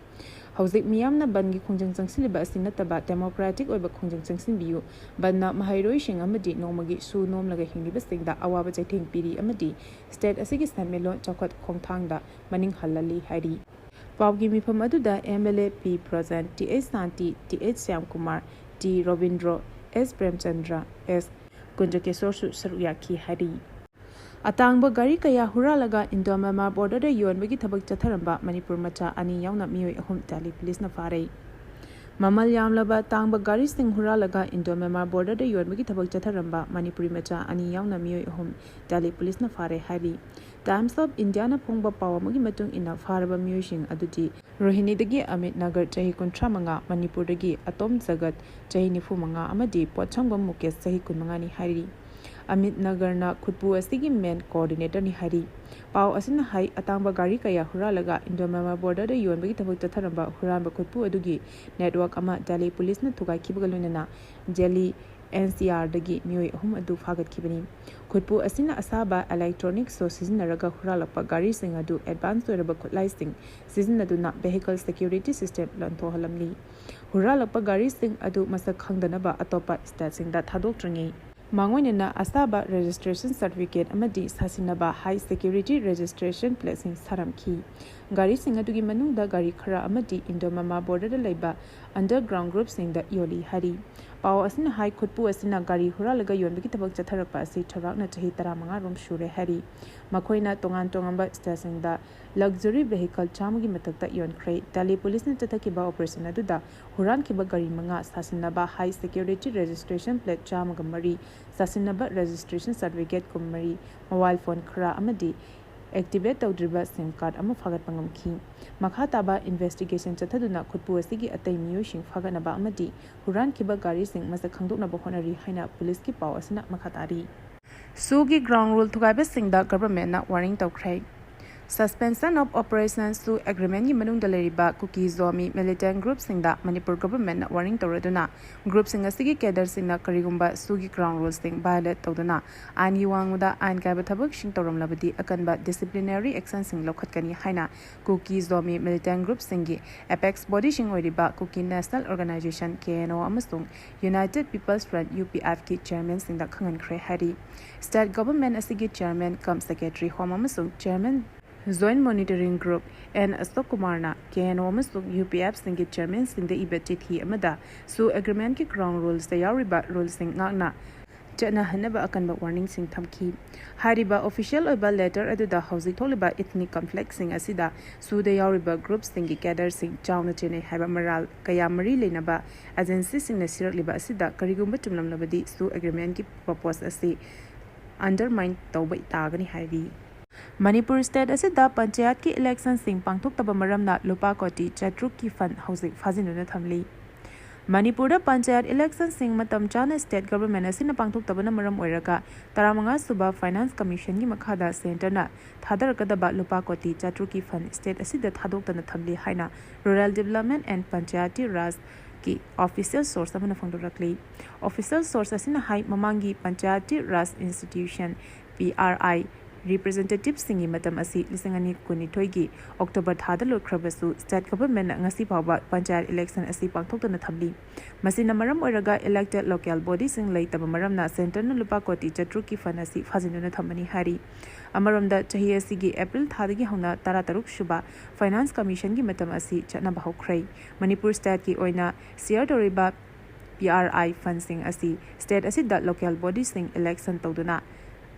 ꯍꯧꯖꯤꯛ ꯃꯤꯌꯥꯝꯅ ꯕꯟꯒꯤ ꯈꯣꯡꯖꯪ ꯆꯪꯁꯤꯜꯂꯤꯕ ꯑꯁꯤ ꯅꯠꯇꯕ ꯗꯦꯃꯣꯀ꯭ꯔꯦꯇꯤꯛ ꯑꯣꯏꯕ ꯈꯣꯡꯖꯪ ꯆꯪꯁꯤꯟꯕꯤꯌꯨ꯫ ꯕꯟꯅ ꯃꯍꯩꯔꯣꯏꯁꯤꯡ ꯑꯃꯗꯤ ꯅꯣꯡꯃꯒꯤ ꯁꯨ ꯅꯣꯝꯂꯒ ꯍꯤꯡꯂꯤꯕꯁꯤꯡꯗ ꯑꯋꯥꯕ ꯆꯩꯊꯦꯡ ꯄꯤꯔꯤ ꯑꯃꯗꯤ ꯁ꯭ꯇꯦꯠ ꯑꯁꯤꯒꯤ ꯁꯦꯟꯃꯤꯠꯂꯣꯟ ꯆꯥꯎꯈꯠ ꯈꯣꯡꯊꯥꯡꯗ ꯃꯅꯤꯡ ꯍꯜꯍꯜꯂꯤ ꯍꯥꯏꯔꯤ꯫ ꯄꯥꯎꯒꯤ ꯃꯤꯐꯝ ꯑꯗꯨꯗ M L A P Brajen, T H Shanti, T H Shyamkumar, T Robindro, S Premchandra, S ꯀꯨꯟꯖꯀꯦꯁꯣꯔꯁꯨ ꯁꯔꯨꯛ ꯌꯥꯈꯤ ꯍꯥꯏꯔꯤ꯫ ꯑꯇꯥꯡꯕ ꯒꯥꯔꯤ ꯀꯌꯥ ꯍꯨꯔꯥꯜꯂꯒ ꯏꯟꯗꯣ ꯃ꯭ꯌꯥꯟꯃꯥꯔ ꯕꯣꯔꯗꯔꯗ ꯌꯣꯟꯕꯒꯤ ꯊꯕꯛ ꯆꯠꯊꯔꯝꯕ ꯃꯅꯤꯄꯨꯔ ꯃꯆꯥ ꯑꯅꯤ ꯌꯥꯎꯅ ꯃꯤꯑꯣꯏ ꯑꯍꯨꯝ ꯗꯦꯜꯂꯤ ꯄꯨꯂꯤꯁꯅ ꯐꯥꯔꯦ꯫ ꯃꯃꯜ ꯌꯥꯝꯂꯕ ꯇꯥꯡꯕ ꯒꯥꯔꯤꯁꯤꯡ ꯍꯨꯔꯥꯜꯂꯒ ꯏꯟꯗꯣ ꯃ꯭ꯌꯥꯟꯃꯥꯔ ꯕꯣꯔꯗꯔꯗ ꯌꯣꯟꯕꯒꯤ ꯊꯕꯛ ꯆꯠꯊꯔꯝꯕ ꯃꯅꯤꯄꯨꯔꯤ ꯃꯆꯥ ꯑꯅꯤ ꯌꯥꯎꯅ ꯃꯤꯑꯣꯏ ꯑꯍꯨꯝ ꯗꯦꯜꯂꯤ ꯄꯨꯂꯤꯁꯅ ꯐꯥꯔꯦ ꯍꯥꯏꯔꯤ꯫ ꯇꯥꯏꯝꯁ ꯑꯣꯐ ꯏꯟꯗꯤꯌꯥꯅ ꯐꯣꯡꯕ ꯄꯥꯎ ꯑꯃꯒꯤ ꯃꯇꯨꯡ ꯏꯟꯅ, ꯐꯥꯔꯕ ꯃꯤꯑꯣꯏꯁꯤꯡ ꯑꯗꯨꯗꯤ ꯔꯣꯍꯤꯅꯤꯗꯒꯤ ꯑꯃꯤꯠ ꯅꯒꯔ, ꯆꯍꯤ ꯀꯨꯟꯊ꯭ꯔꯥ ꯃꯉꯥ, ꯃꯅꯤꯄꯨꯔꯗꯒꯤ ꯑꯇꯣꯝ ꯖꯒꯠ, ꯆꯍꯤ ꯅꯤꯐꯨ ꯃꯉꯥ, ꯑꯃꯗꯤ ꯄꯣꯠꯁꯪꯕꯝ ꯃꯨꯀꯦꯁ, ꯆꯍꯤ ꯀꯨꯟ ꯃꯉꯥꯅꯤ ꯍꯥꯏꯔꯤ꯫ ꯑꯃꯤꯠ ꯅꯒꯔꯅ ꯈꯨꯠꯄꯨ ꯑꯁꯤꯒꯤ ꯃꯦꯟ ꯀꯣꯑꯣꯔꯗꯤꯅꯦꯇꯔꯅꯤ ꯍꯥꯏꯔꯤ꯫ ꯄꯥꯎ ꯑꯁꯤꯅ ꯍꯥꯏ, ꯑꯇꯥꯡꯕ ꯒꯥꯔꯤ ꯀꯌꯥ ꯍꯨꯔꯥꯜꯂꯒ ꯏꯟꯗꯣ ꯃ꯭ꯌꯥꯟꯃꯥꯔ ꯕꯣꯔꯗꯔꯗ ꯌꯣꯟꯕꯒꯤ ꯊꯕꯛ ꯆꯠꯊꯔꯝꯕ ꯍꯨꯔꯥꯟꯕ ꯈꯨꯠꯄꯨ ꯑꯗꯨꯒꯤ ꯅꯦꯠꯋꯥꯔꯛ ꯑꯃ ꯗꯦꯜꯂꯤ ꯄꯨꯂꯤꯁꯅ ꯊꯨꯒꯥꯏꯈꯤꯕꯒ ꯂꯣꯏꯅꯅ ꯗꯦꯜꯂꯤ ꯑꯦꯟ ꯁꯤ ꯑꯥꯔꯗꯒꯤ ꯃꯤꯑꯣꯏ ꯑꯍꯨꯝ ꯑꯗꯨ ꯐꯥꯒꯠꯈꯤꯕꯅꯤ꯫ ꯈꯨꯠꯄꯨ ꯑꯁꯤꯅ ꯑꯁꯥꯕ ꯏꯂꯦꯛꯇ꯭ꯔꯣꯅꯤꯛ ꯁꯣ ꯁꯤꯖꯤꯟꯅꯔꯒ ꯍꯨꯔꯥꯜꯂꯛꯄ ꯒꯥꯔꯤꯁꯤꯡ ꯑꯗꯨ ꯑꯦꯗꯚꯥꯟꯁ ꯑꯣꯏꯔꯕ ꯈꯨꯠꯂꯥꯏꯁꯤꯡ ꯁꯤꯖꯤꯟꯅꯗꯨꯅ ꯚꯦꯍꯤꯀꯜ ꯁꯦꯀ꯭ꯌꯨꯔꯤꯇꯤ ꯁꯤꯁꯇꯦꯝ ꯂꯟꯊꯣꯛꯍꯜꯂꯝꯂꯤ꯫ ꯍꯨꯔꯥꯜꯂꯛꯄ ꯒꯥꯔꯤꯁꯤꯡ ꯑꯗꯨ ꯃꯁꯛ ꯈꯪꯗꯅꯕ ꯑꯇꯣꯞꯄ ꯁ꯭ꯇꯦꯠꯁꯤꯡꯗ ꯊꯥꯗꯣꯛꯇ꯭ꯔꯤꯉꯩ ꯃꯥꯡꯑꯣꯏꯅꯅ ꯑꯁꯥꯕ ꯔꯦꯖꯤꯁꯇ꯭ꯔꯦꯁꯟ ꯁꯥꯔꯇꯤꯐꯤꯀꯦꯠ ꯑꯃꯗꯤ ꯁꯥꯁꯤꯟꯅꯕ ꯍꯥꯏ ꯁꯦꯀ꯭ꯌꯨꯔꯤꯇꯤ ꯔꯦꯖꯤꯁꯇ꯭ꯔꯦꯁꯟ ꯄ꯭ꯂꯦꯠꯁꯤꯡ ꯁꯥꯔꯝꯈꯤ꯫ ꯒꯥꯔꯤꯁꯤꯡ ꯑꯗꯨꯒꯤ ꯃꯅꯨꯡꯗ ꯒꯥꯔꯤ ꯈꯔ ꯑꯃꯗꯤ ꯏꯟꯗꯣ ꯃꯃꯥ ꯕꯣꯔꯗꯔꯗ ꯂꯩꯕ ꯑꯟꯗꯔꯒ꯭ꯔꯥꯎꯟ ꯒ꯭ꯔꯨꯞꯁꯤꯡꯗ ꯌꯣꯜꯂꯤ ꯍꯥꯏꯔꯤ꯫ ꯄꯥꯎ ꯑꯁꯤꯅ ꯍꯥꯏ, ꯈꯨꯠꯄꯨ ꯑꯁꯤꯅ ꯒꯥꯔꯤ ꯍꯨꯔꯥꯜꯂꯒ ꯌꯣꯟꯕꯒꯤ ꯊꯕꯛ ꯆꯠꯊꯔꯛꯄ ꯑꯁꯤ ꯆꯥꯎꯔꯥꯛꯅ ꯆꯍꯤ ꯇꯔꯥꯃꯉꯥ ꯔꯣꯝ ꯁꯨꯔꯦ ꯍꯥꯏꯔꯤ꯫ ꯃꯈꯣꯏꯅ ꯇꯣꯉꯥꯟ ꯇꯣꯉꯥꯟꯕ ꯁ꯭ꯇꯦꯠꯁꯤꯡꯗ ꯂꯛꯖꯔꯤ ꯚꯦꯍꯤꯀꯜ ꯆꯥꯝꯃꯒꯤ ꯃꯊꯛꯇ ꯌꯣꯟꯈ꯭ꯔꯦ꯫ ꯗꯦꯜꯂꯤ ꯄꯨꯂꯤꯁꯅ ꯆꯠꯊꯈꯤꯕ ꯑꯣꯄꯔꯦꯁꯟ ꯑꯗꯨꯗ ꯍꯨꯔꯥꯟꯈꯤꯕ ꯒꯥꯔꯤ ꯃꯉꯥ, ꯁꯥꯁꯤꯟꯅꯕ ꯍꯥꯏ ꯁꯦꯀ꯭ꯌꯨꯔꯤꯇꯤ ꯔꯦꯖꯤꯁꯇ꯭ꯔꯦꯁꯟ ꯄ꯭ꯂꯦꯠ ꯆꯥꯝꯃꯒ ꯃꯔꯤ, ꯁꯥꯁꯤꯟꯅꯕ ꯔꯦꯖꯤꯁꯇ꯭ꯔꯦꯁꯟ ꯁꯥꯔꯇꯤꯐꯤꯀꯦꯠ ꯀꯨꯟꯃꯔꯤ, ꯃꯣꯕꯥꯏꯜ ꯐꯣꯟ ꯈꯔ ꯑꯃꯗꯤ ꯑꯦꯛꯇꯤꯚꯦꯠ ꯇꯧꯗ꯭ꯔꯤꯕ ꯁꯤꯝ ꯀꯥꯔꯗ ꯑꯃ ꯐꯥꯒꯠꯄ ꯉꯝꯈꯤ꯫ ꯃꯈꯥ ꯇꯥꯕ ꯏꯟꯚꯦꯁꯇꯤꯒꯦꯁꯟ ꯆꯠꯊꯗꯨꯅ ꯈꯨꯠꯄꯨ ꯑꯁꯤꯒꯤ ꯑꯇꯩ ꯃꯤꯑꯣꯏꯁꯤꯡ ꯐꯥꯒꯠꯅꯕ ꯑꯃꯗꯤ ꯍꯨꯔꯥꯟꯈꯤꯕ ꯒꯥꯔꯤꯁꯤꯡ ꯃꯁꯛ ꯈꯪꯗꯣꯛꯅꯕ ꯍꯣꯠꯅꯔꯤ ꯍꯥꯏꯅ ꯄꯨꯂꯤꯁꯀꯤ ꯄꯥꯎ ꯑꯁꯤꯅ ꯃꯈꯥ ꯇꯥꯔꯤ꯫ ꯁꯨꯒꯤ ꯒ꯭ꯔꯥꯎꯟ ꯔꯨꯜ ꯊꯨꯒꯥꯏꯕꯁꯤꯡꯗ ꯒꯚꯔꯟꯃꯦꯟꯠꯅ ꯋꯥꯔꯅꯤꯡ ꯇꯧꯈ꯭ꯔꯦ꯫ Suspension of Operation ꯁꯨ ꯑꯦꯒ꯭ꯔꯤꯃꯦꯟꯒꯤ ꯃꯅꯨꯡꯗ ꯂꯩꯔꯤꯕ ꯀꯨꯀꯤ ꯖꯣꯃꯤ ꯃꯤꯂꯤꯇꯦꯟ ꯒ꯭ꯔꯨꯞꯁꯤꯡꯗ ꯃꯅꯤꯄꯨꯔ ꯒꯚꯔꯟꯃꯦꯟꯠꯅ ꯋꯥꯔꯅꯤꯡ ꯇꯧꯔꯗꯨꯅ, ꯒ꯭ꯔꯨꯞꯁꯤꯡ ꯑꯁꯤꯒꯤ ꯀꯦꯗꯔꯁꯤꯡꯅ ꯀꯔꯤꯒꯨꯝꯕ ꯁꯨꯒꯤ ꯒ꯭ꯔꯥꯎꯟ ꯔꯨꯜꯁꯤꯡ ꯚꯥꯏꯑꯣꯂꯦꯠ ꯇꯧꯗꯨꯅ ꯑꯥꯏꯟꯒꯤ ꯋꯥꯡꯃꯗ ꯑꯥꯏꯟ ꯀꯥꯏꯕ ꯊꯕꯛꯁꯤꯡ ꯇꯧꯔꯝꯂꯕꯗꯤ ꯑꯀꯟꯕ ꯗꯤꯁꯤꯄ꯭ꯂꯤꯅꯔꯤ ꯑꯦꯛꯁꯟꯁꯤꯡ ꯂꯧꯈꯠꯀꯅꯤ ꯍꯥꯏꯅ ꯀꯨꯀꯤ ꯖꯣꯃꯤ ꯃꯤꯂꯤꯇꯦꯟ ꯒ꯭ꯔꯨꯞꯁꯤꯡꯒꯤ ꯑꯦꯄꯦꯛꯁ ꯕꯣꯗꯤꯁꯤꯡ ꯑꯣꯏꯔꯤꯕ Kuki national organisation, K N O, ꯑꯃꯁꯨꯡ united people's front, U P ꯑꯦꯐꯀꯤ ꯆꯤꯌꯔꯃꯦꯟꯁꯤꯡꯗ ꯈꯪꯍꯟꯈ꯭ꯔꯦ ꯍꯥꯏꯔꯤ꯫ ꯁ꯭ꯇꯦꯠ ꯒꯚꯔꯟꯃꯦꯟꯠ ꯑꯁꯤꯒꯤ ꯆꯤꯌꯔꯃꯦꯟ ꯀꯝ ꯁꯦꯀ꯭ꯔꯦꯇꯔꯤ ꯍꯣꯝ ꯑꯃꯁꯨꯡ chairman joint monitoring group N Ashok ꯀꯨꯃꯥꯔꯅ ꯀꯦ ꯑꯦꯟ ꯑꯣ ꯑꯃꯁꯨꯡ ꯌꯨ ꯄꯤ ꯑꯦꯐꯁꯤꯡꯒꯤ ꯆꯤꯌꯔꯃꯦꯟꯁꯤꯡꯗ ꯏꯕ ꯆꯤꯊꯤ ꯑꯃꯗ ꯁꯨ ꯑꯦꯒ꯭ꯔꯤꯃꯦꯟꯠꯀꯤ ꯒ꯭ꯔꯥꯎꯟ ꯔꯨꯜꯁꯇ ꯌꯥꯎꯔꯤꯕ ꯔꯨꯜꯁꯤꯡ ꯉꯥꯛꯅ ꯆꯠꯅꯍꯟꯅꯕ ꯑꯀꯟꯕ ꯋꯥꯔꯅꯤꯡꯁꯤꯡ ꯊꯝꯈꯤ꯫ ꯍꯥꯏꯔꯤꯕ ꯑꯣꯐꯤꯁꯤꯌꯦꯜ ꯑꯣꯏꯕ ꯂꯦꯇꯔ ꯑꯗꯨꯗ ꯍꯧꯖꯤꯛ ꯊꯣꯛꯂꯤꯕ ꯏꯊꯅꯤꯛ ꯀꯟꯐ꯭ꯂꯤꯛꯁꯤꯡ ꯑꯁꯤꯗ ꯁꯨꯗ ꯌꯥꯎꯔꯤꯕ ꯒ꯭ꯔꯨꯞꯁꯤꯡꯒꯤ ꯀꯦꯗꯔꯁꯤꯡ ꯆꯥꯎꯅ ꯆꯦꯟꯅꯩ ꯍꯥꯏꯕ ꯃꯔꯥꯜ ꯀꯌꯥ ꯃꯔꯤ ꯂꯩꯅꯕ ꯑꯦꯖꯦꯟꯁꯤꯁꯤꯡꯅ ꯁꯤꯔꯛꯂꯤꯕ ꯑꯁꯤꯗ ꯀꯔꯤꯒꯨꯝꯕ ꯆꯨꯝꯂꯝꯂꯕꯗꯤ ꯁꯨ ꯑꯦꯒ꯭ꯔꯤꯃꯦꯟꯠꯀꯤ ꯄꯔꯄꯣꯁ ꯑꯁꯤ ꯑꯟꯗꯔꯃꯥꯏꯟ ꯇꯧꯕ ꯇꯥꯒꯅꯤ ꯍꯥꯏꯔꯤ꯫ ꯃꯅꯤꯄꯨꯔ ꯁ꯭ꯇꯦꯠ ꯑꯁꯤꯗ ꯄꯟꯆꯥꯌꯠꯀꯤ ꯏꯂꯦꯛꯁꯟꯁꯤꯡ ꯄꯥꯡꯊꯣꯛꯇꯕ ꯃꯔꯝꯅ ꯂꯨꯄꯥ ꯀꯣꯇꯤ ꯆꯥꯇ꯭ꯔꯨꯛꯀꯤ ꯐꯟ ꯍꯧꯖꯤꯛ ꯐꯥꯖꯤꯟꯗꯨꯅ ꯊꯝꯂꯤ꯫ ꯃꯅꯤꯄꯨꯔꯗ ꯄꯟꯆꯥꯌꯠ ꯏꯂꯦꯛꯁꯟꯁꯤꯡ ꯃꯇꯝ ꯆꯥꯅ ꯁ꯭ꯇꯦꯠ ꯒꯚꯔꯟꯃꯦꯟꯠ ꯑꯁꯤꯅ ꯄꯥꯡꯊꯣꯛꯇꯕꯅ ꯃꯔꯝ ꯑꯣꯏꯔꯒ ꯇꯔꯥꯃꯉꯥ ꯁꯨꯕ ꯐꯥꯏꯅꯥꯟꯁ ꯀꯃꯤꯁꯟꯒꯤ ꯃꯈꯥꯗ ꯁꯦꯟꯇꯔꯅ ꯊꯥꯗꯔꯛꯀꯗꯕ ꯂꯨꯄꯥ ꯀꯣꯇꯤ ꯆꯥꯇ꯭ꯔꯨꯛꯀꯤ ꯐꯟ ꯁ꯭ꯇꯦꯠ ꯑꯁꯤꯗ ꯊꯥꯗꯣꯛꯇꯅ ꯊꯝꯂꯤ ꯍꯥꯏꯅ rural ꯗꯤꯕꯂꯞꯃꯦꯟꯠ and panchayati ꯔꯥꯖꯀꯤ official source ꯑꯃꯅ ꯐꯣꯡꯗꯣꯔꯛꯂꯤ꯫ ꯑꯣꯐꯤꯁꯤꯌꯦꯜ ꯁꯣꯔꯁ ꯑꯁꯤꯅ ꯍꯥꯏ, ꯃꯃꯥꯡꯒꯤ ꯄꯟꯆꯥꯌꯇꯤ ꯔꯥꯖ ꯏꯟꯁꯇꯤꯇ꯭ꯌꯨꯁꯟ, ꯄꯤ ꯑꯥꯔ ꯑꯥꯏ, Representativeꯁꯤꯡꯒꯤ ꯃꯇꯝ ꯑꯁꯤ ꯂꯤꯁꯤꯡ ꯑꯅꯤ ꯀꯨꯟꯅꯤꯊꯣꯏꯒꯤ October ꯊꯥꯗ ꯂꯣꯏꯈ꯭ꯔꯕꯁꯨ, state governmentꯅ ꯉꯁꯤ ꯐꯥꯎꯕ ꯄꯟꯆꯥꯌꯠ election ꯑꯁꯤ ꯄꯥꯡꯊꯣꯛꯇꯅ ꯊꯝꯂꯤ꯫ ꯃꯁꯤꯅ ꯃꯔꯝ ꯑꯣꯏꯔꯒ elected local bodyꯁꯤꯡ ꯂꯩꯇꯕ ꯃꯔꯝꯅ centreꯅ ꯂꯨꯄꯥ ꯀꯣꯇꯤ ꯆꯥꯇ꯭ꯔꯨꯛꯀꯤ fund ꯑꯁꯤ ꯐꯥꯖꯤꯟꯗꯨꯅ ꯊꯝꯕꯅꯤ ꯍꯥꯏꯔꯤ꯫ ꯑꯃꯔꯣꯝꯗ, ꯆꯍꯤ ꯑꯁꯤꯒꯤ April ꯊꯥꯗꯒꯤ ꯍꯧꯅ ꯇꯔꯥꯇꯔꯨꯛ ꯁꯨꯕ Finance Commissionꯒꯤ ꯃꯇꯝ ꯑꯁꯤ ꯆꯠꯅꯕ ꯍꯧꯈ꯭ꯔꯦ꯫ ꯃꯅꯤꯄꯨꯔ stateꯀꯤ ꯑꯣꯏꯅ share ꯇꯧꯔꯤꯕ P R I fundꯁꯤꯡ ꯑꯁꯤ state ꯑꯁꯤꯗ local bodyꯁꯤꯡ election ꯇꯧꯗꯨꯅ,